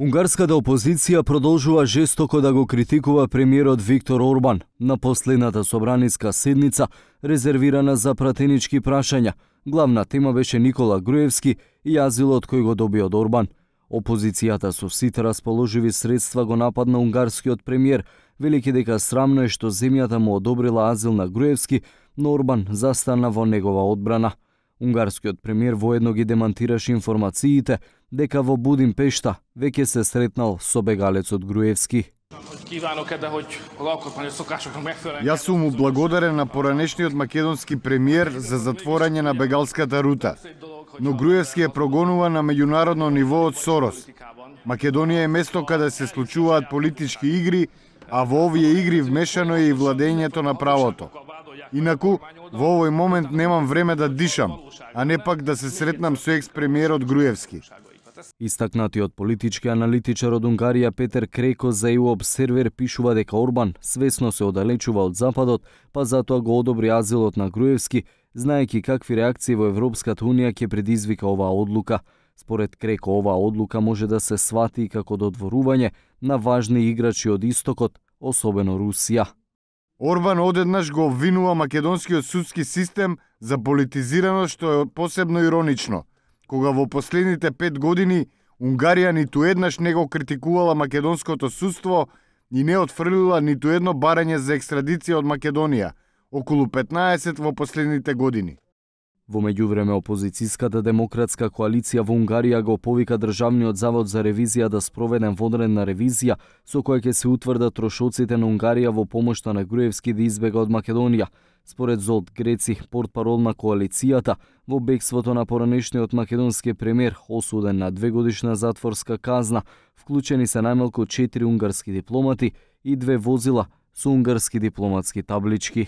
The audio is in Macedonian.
Унгарската опозиција продолжува жестоко да го критикува премиерот Виктор Орбан на последната собраниска седница, резервирана за пратенички прашања. Главна тема беше Никола Груевски и азилот кој го доби од Орбан. Опозицијата со сите расположиви средства го нападна унгарскиот премиер, велики дека срамно е што земјата му одобрила азил на Груевски, но Орбан застана во негова одбрана. Унгарскиот премиер воедно ги демантираше информациите дека во Будимпешта веќе се сретнал со бегалецот Груевски. Јас сум му благодарен на поранешниот македонски премиер за затворање на бегалската рута. Но Груевски е прогонуван на меѓународно ниво од Сорос. Македонија е место каде се случуваат политички игри, а во овие игри вмешано е и владењето на правото. Инаку, во овој момент немам време да дишам, а не пак да се сретнам со екс-премиерот Груевски. Истакнатиот политички аналитичар од Унгарија Петер Креко за EU Observer пишува дека Орбан свесно се оддалечува од Западот, па затоа го одобри азилот на Груевски, знаејќи какви реакции во Европската Унија ќе предизвика оваа одлука. Според Креко, оваа одлука може да се свати како додворување на важни играчи од Истокот, особено Русија. Орбан одеднаш го обвинува македонскиот судски систем за политизираност, што е посебно иронично, кога во последните 5 години Унгарија ниту еднаш не го критикувала македонското судство и не отфрлила ниту едно барање за екстрадиција од Македонија, околу 15 во последните години. Во меѓувреме, опозицијската демократска коалиција во Унгарија го повика Државниот завод за ревизија да спроведе водредна ревизија со која ќе се утврдат трошоците на Унгарија во помошта на Груевски да избега од Македонија. Според Золт Греци, портпарол на коалицијата, во бегството на поранешниот македонски премиер, осуден на 2-годишна затворска казна, вклучени се најмалку 4 унгарски дипломати и 2 возила со унгарски дипломатски таблички.